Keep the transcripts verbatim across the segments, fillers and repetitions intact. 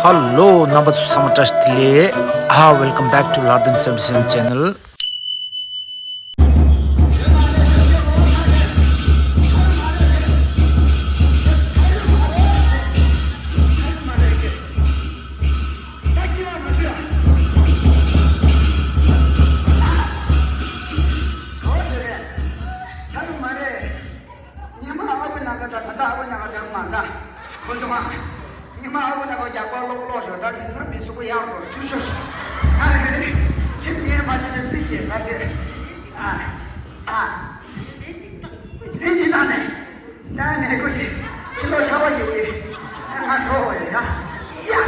Hello, རྣམ་པ་ཚོ་ཚང་མ་བཀྲ་ཤིས་བདེ་ལེགས། ཨ། Welcome back to Lardin seventy-seven channel. ཉི་མ་ཨ་བུ་ནང་ག་ད་ད་ལྟ་ཨ་བུ་ནང་ག་དེ་མ་འདྲ། ཁོ་ཚོ་མ། ཉི་མ་ཨ་བུ་ནང་ག་རྒྱག་པ་ལོག་ལོག་ཞོ་ད་དེ་ཚོ་མི་ཚུགས་ཡག་པོ་ཐུ་ཤོ་ཤོ། ཨ་རེ་རེ། ཁྱེད་ངའི་མ་ཅི་ནས་སྲིད་ཀྱི་ད་དེ། ཨ། ཨ། དེ་ཅི་ད་ནས། ད་ནས་ཁོ་ཡི་ཕྱི་ལོགས་ཆར་པ་ཡོད་ཡི། ང་འགྲོ་བ་ཡོད་ཡ། ཡ།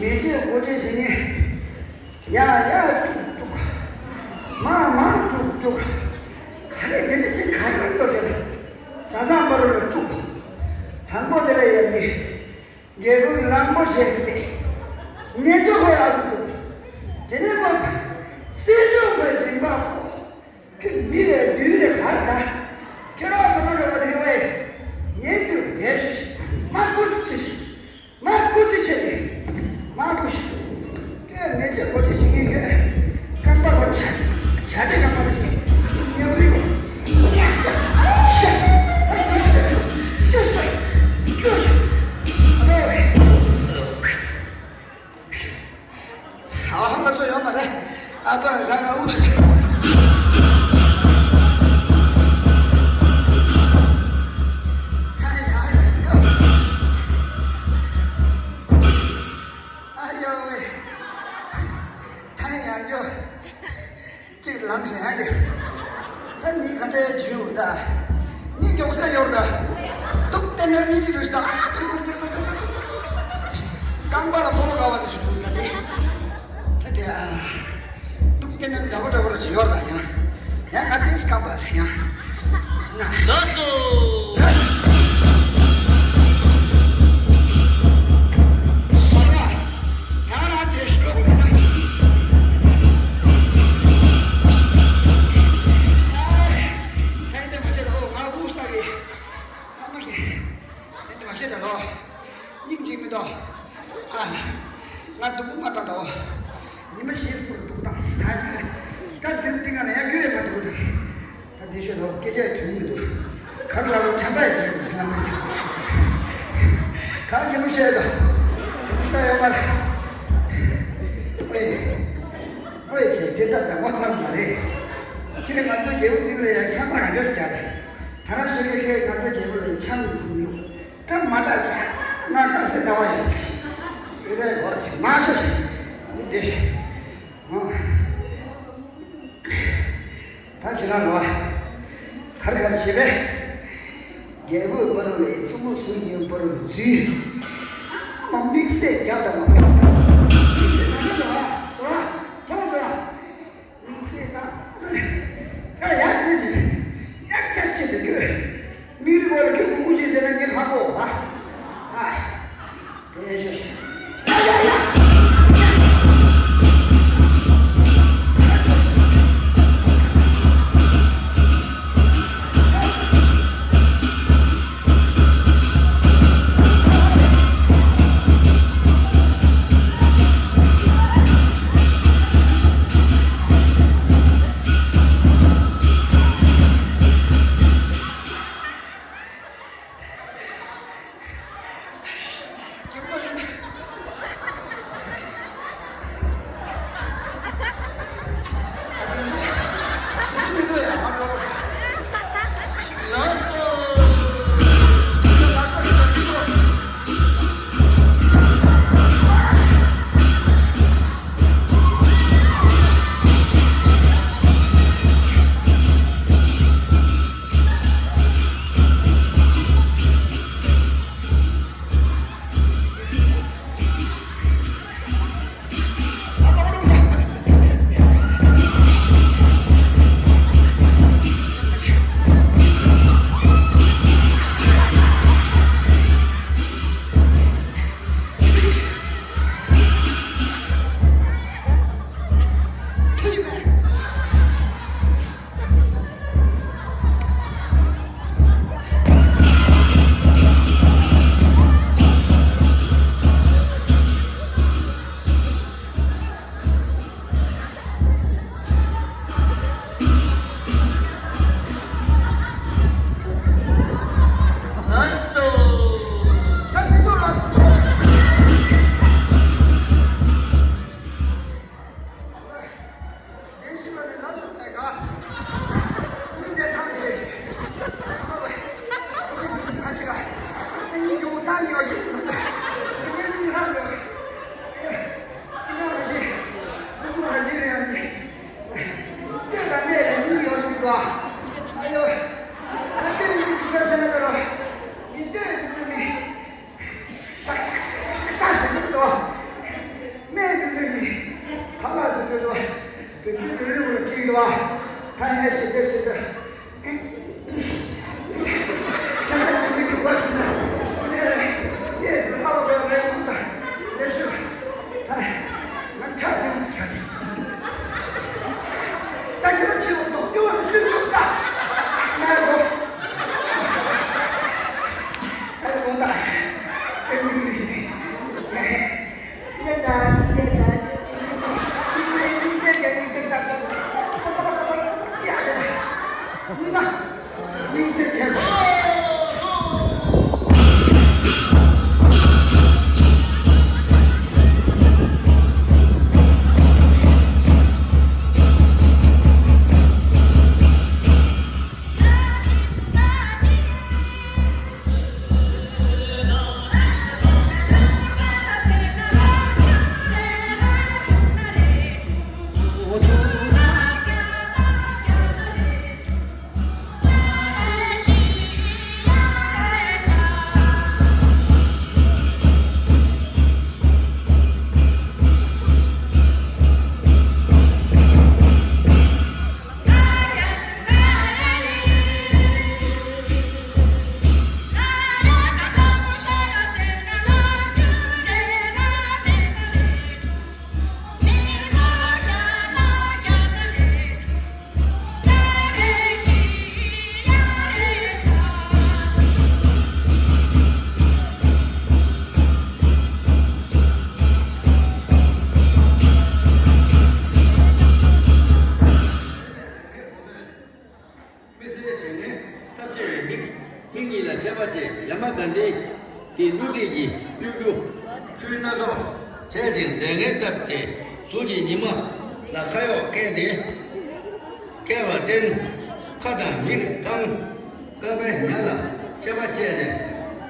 མེ་ལྕེ་སྒོ་ཁྲི་ཞིག་ནི། ཡ་ཡ་དཀྲུག་དཀྲུག། མ་མ་དཀྲུག་དཀྲུག། ག་རེ་དེ་འདྲ་ཅིག་ག་རེ་འདུག་དེ་ལ། ཟ་ཟ་འབར་རུ་དཀྲུག། དང་པོ་དེ་ལ་ཡ་མི། རྒྱལ་པོའི་གླང་པོ་ཆེ་ཟེར། ངེད་ཚོ་ཁོ་ཡག་པོ་འདུག་དེ་ནས་མ། སྲིད་སྐྱོང་གི་རིམ་པ་ཁོ། ཁྱོད་མི་རེ་བདུན་རེ་གར་ད། ཁྱོད་རང་ཚོ་མ་འགྲོ་བ་དེ་བས། ངེད་དུ་བས་ཤིག་མ་ཁུར་ཚུལ་ཤིག་མ་ཁུར་ཚུལ་ཆེ་ནས། མ་ཁུར་ཤིག་ཁྱོད་མེད་ཀྱི་ཁོ་ཚོ་ཞིག་ཡིན་ཁྱོད། རྐང་པ་ཁོ་ཆ། ཆ་དེ་རྐང་པ་ཁོ་ཆ། ཉམས་རིག་ཤ། ཤ། ཤ། ཤ། ཤ། ཨ་ལོ། ཨ་ང་ཚོ་ཡོད་མ་རེད། ཨ་ཕ་ང་ང་འུ་ཚོ། ཨ་ཡོ་ཝེ། ད་ཡང་ཡོད། གཅིག་ལངས་ཤིང་ཧ་ལས། ད་ནི་ག་འདྲའི་བྱུང་ད། ནི་མགྱོགས་ས་ཡོར་ད། ཏུག་ཏེ་ནར་ནི་ཅི་དུས་ད། རྐང་པ་ལ་ཕོ་བ་ག་བ་ནི་ཞུ་ད་དེ། ད་དེ་ཨ། ཏུག་ཏེ་ནར་འདྲ་བོ་འདྲ་བོ་ར་ཅི་ཡོར་ད་ཡང་། ཡང་ག་འདྲའི་རྐང་པ་རེད་ཡང་། ལགས་སོ། སྙིང་རྗེ་མི་འདུག་ཨ། ང་སྡུག་པོ་མ་བཏང་དོ། ཉི་མ་བཞི་སོར་སྡུག་བཏང་ད་ཡིན། སྐབས་དེར་འདི་ང་ལ་ཡང་རྒྱུས་ཡོད་མ་ཐུབ་ད། ད་འདི་ཤོད་དོ་སྐད་ཆ་དོན་མི་འདུག་ག་རེ་ལ་ལོ་བྱམས་པ་ཡིན་ང་མི་འདུག་ག་རེ་ཉི་མ་བཤད་དོ། ད་ཡོད་མ་རེད། ཨེ། ཨེ་ཅེ་དེ་ད་ད་མ་ཚང་མ་རེད། ཁྱེད་ང་ཚོ་རྒྱལ་པོ་འདི་ལ་ཡང་ཁྱད་པར་རང་འདྲ་ཟེར་ཡ་རེད། ད་རང་ཤེས་ཀྱི་ཤེས་ང་ཚོ་རྒྱལ་པོ་ལ་ཡང་འཆམ་མི་ཐུབ་མི་འདུག་ད་མ་ད་ཆ་ང་ག་སེ་ཟླ་བ་ཡིན། དེ་འདྲའི་སྐོར་ཞིག་མ་ཤོད་ཞིག་མི་བདེ་ཞིག་ད་ཁྱེད་རང་ལོ་གར་གར་བྱེད་པས། རྒྱལ་པོའི་བུ་རུ་ལས་གཙུག་མོ་ཟུར་གྱི་བུ་རུ་འཛུལ། མ་དམིགས་བསལ་རྒྱབ་དང་མ་ཕེབས། དམིགས་བསལ་ད། ད་ཡག་ཉིད་ཀྱི་ཡག་སྐྱར་ཆེད་དུ་གྱུར། མིག་རིག་པ་ལ་ཁྱོད་མགོ་ཅན་དེ་ན་ངས་ཧ་གོ་བ། ཨ། དེ་ཡེ་ཤེས་ཤིག་ཡ་ཡ་ཡ། སྨན་དེ་ཚོ་ནི་ཕ་མ་ཚོ་ཚོ་བོད་པའི་ལུས་ལུགས་ལ་བྲིས་ཡོད་པ། ད་ཡིན་ན་ཞིག་དེ་ཚོ་ཚོ། ཁྱེད་ཚོ་མི་འདུག་པ་ཞིག་ན། ཨེ་ཨེ་ལྷ་བ་བའི་ལས་ཁུངས་དང་ལས་ཞུགས། ད་ང་ཁྲག་ཆེན་པོ་ཆགས་ཀྱི། ད་ཡོད་ཆེ་བ་མདོག་སྐྱོ་བ་སུས་ཐུབ་ས། ང་རོ། ཨ་རོ་ད། ཨེ་མི་འདུག་ཡིན། མི་སེར་བྱས་ནས་ཐབས་ཆེ་བའི་མིག་མིག་གཉིས་ལ་ཆད་པ་བཅད། ཡ་མ་ག་འདི་གི་བསླུ་བྲིད་ཀྱི་བསླུ་རྒྱུ། ཆུའི་སྣ་ཚོགས་བྱས་ཅིང་རྫས་ངན་བཏབ་སྟེ། གཟུགས་ཀྱི་ཉི་མ་ལ་ཁ་གཡོག་བཀལ་ཏེ། བཀལ་བར་བརྟེན། ཁ་དང་མིག་གང་། བསྐལ་པའི་ཉ་ལ་ཆད་པ་བཅད་ནས།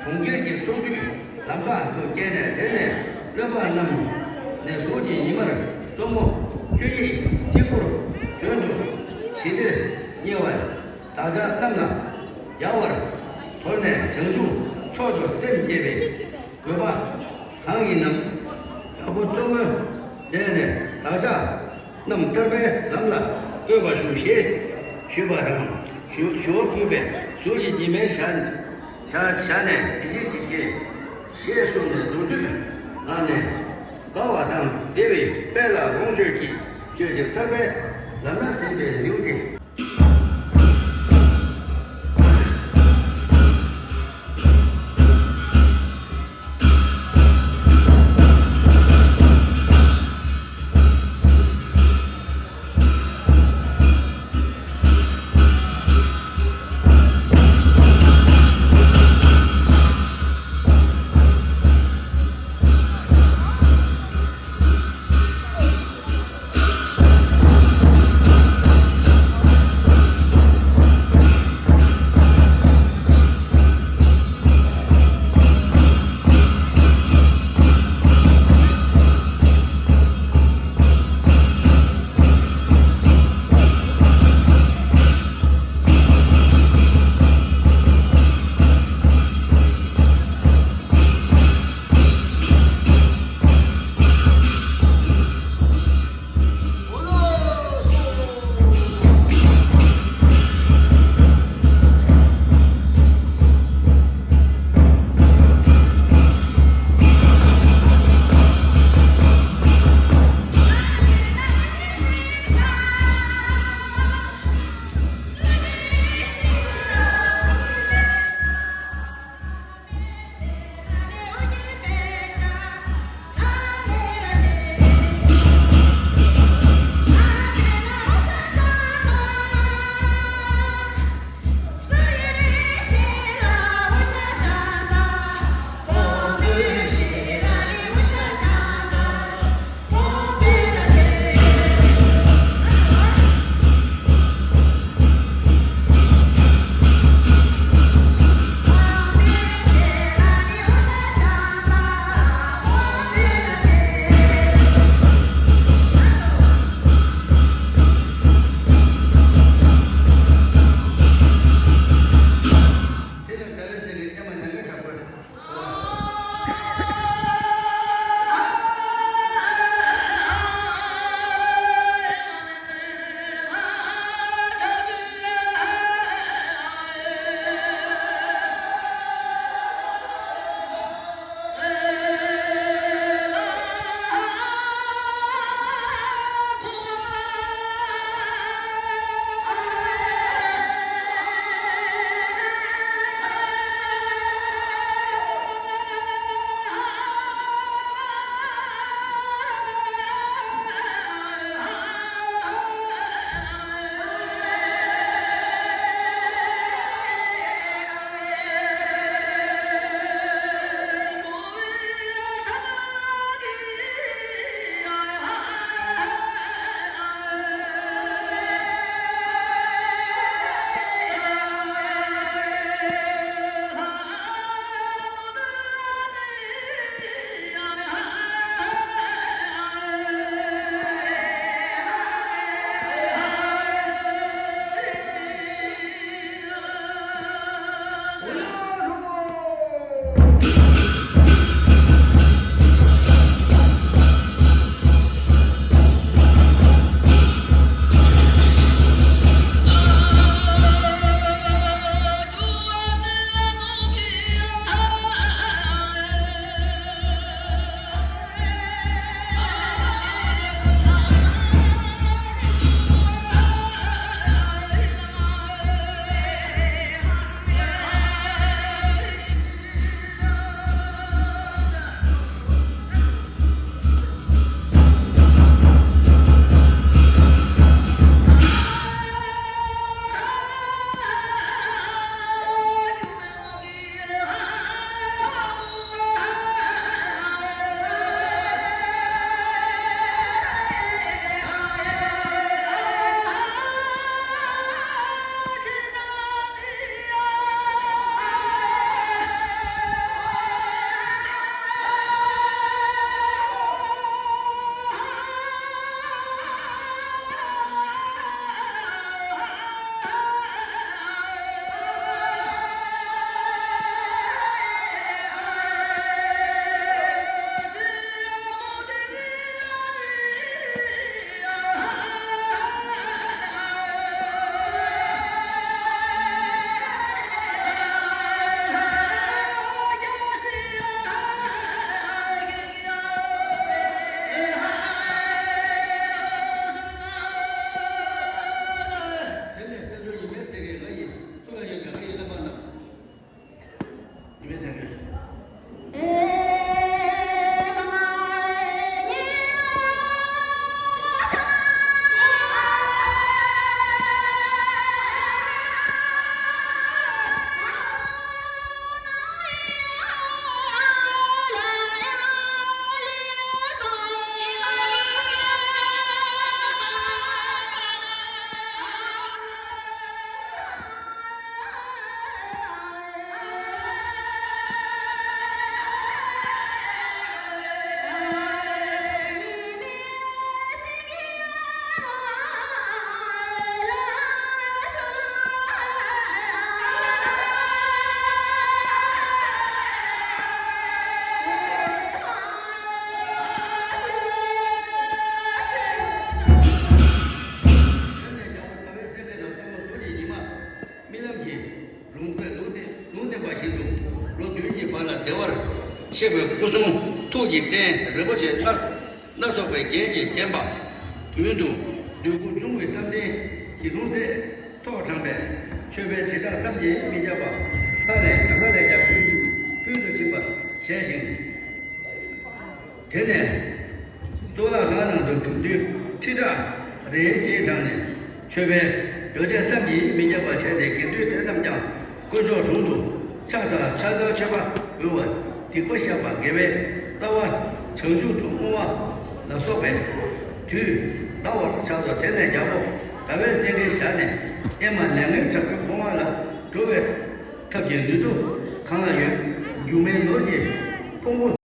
གྲོང་ཁྱེར་གྱི་ཚོགས་འདུས་ལམ་ཁ་དུ་བསྐྱལ་ནས། དེ་ནས་བློན་པོ་རྣམས་ནས་གཟུགས་ཀྱི་ཉི་མར་གཙོ་མོ་ཁྱོད་ཉིད་གཅིག་པུར་དོན་དུ་ཞི་བདེར་བསྙིལ་བ། བདག་ཅག་རྣམས་ལ་ཡལ་བར་དོར་ནས། བྱང་ཆུབ་མཆོག་ཏུ་སེམས་བསྐྱེད་པའི་དགོས་པ་གང་ཡིན་ནམ། ཡག་པོ་གཙོ་མོའི་ལས་ནས་བདག་ཅག་རྣམས་ཐར་པའི་ལམ་ལ་བཀོད་པར་ཞུ། ཞེས་ཞུས་པ་དང་། ཞུ་ཞུ་བ་ཕུལ་བས། གཟུགས་ཀྱི་ཉི་མའི་ཞལ་ཞལ་ཞལ་ནས། འདི་སྐད་ཅེས། ཞེས་གསུངས་ནས་མདོར་བསྡུས་ངག་ནས་དགའ་བ་དང་བདེ་བའི་དཔལ་ལ་ལོངས་སྤྱོད་ཀྱིས། སྤྱོད་ཅིང་ཐར་པའི་ལམ་སྣ་ཟིན་པའི་ལེའུ་སྟེ། གཤེགས་པའི་སྐུ་གསུང་ཐུགས་ཀྱི་རྟེན་རིན་པོ་ཆེ་སྣ་སྣ་ཚོགས་པའི་རྒྱན་གྱིས་བརྒྱན་པ། མདུན་དུ་འདོད་དགུ་འབྱུང་བའི་བསམ་གཏན་གྱི་ལྷུང་བཟེད་ཐོག་དྲངས་པས། མཆོད་པའི་བྱེ་བྲག་བསམ་གྱིས་མི་ཁྱབ་པ། ལྷ་ལས་ཡང་ལྷ་ལས་ཀྱང་ཀུན་ཏུ་ཀུན་ཏུ་ཕྱིན་པ་བྱས་ཤིང་། དེ་ནས་གཙུག་ལག་ཁང་ནང་དུ་དུས་ཁྲི་ཕྲག་རེ་གཅིག་དྲངས་ནས། མཆོད་པའི་ཡོ་བྱད་བསམ་གྱིས་མི་ཁྱབ་པ་བྱས་ཏེ། དགེ་འདུན་དེ་རྣམས་ཀྱང་དཀོན་མཆོག་དྲུང་དུ་ཕྱག་འཚལ། ཕྱག་འཚལ་མཆོད་པ་འབུལ་བ། སྡིག་པ་བཤགས་པ། དགེ་བའི་རྩ་བ་བྱང་ཆུབ་ཏུ་བསྔོ་བ་ལ་སོགས་པའི་དུས་འདའ་བར་བྱ་སོ། དེ་ནས་རྒྱལ་པོ་ཟླ་བའི་སེང་གེ་ཞལ་ནས་ཨེ་མ་ལས་ངན་དྲག་པོའི་ཁོ་བོ་ལ་འགྲོ་བའི་ཐབས་ཀྱི་ནུས་སྟོབས་གང་ལ་ཡོད། སྒྱུ་མའི་ནོར་གྱི་ཕུང་པོ།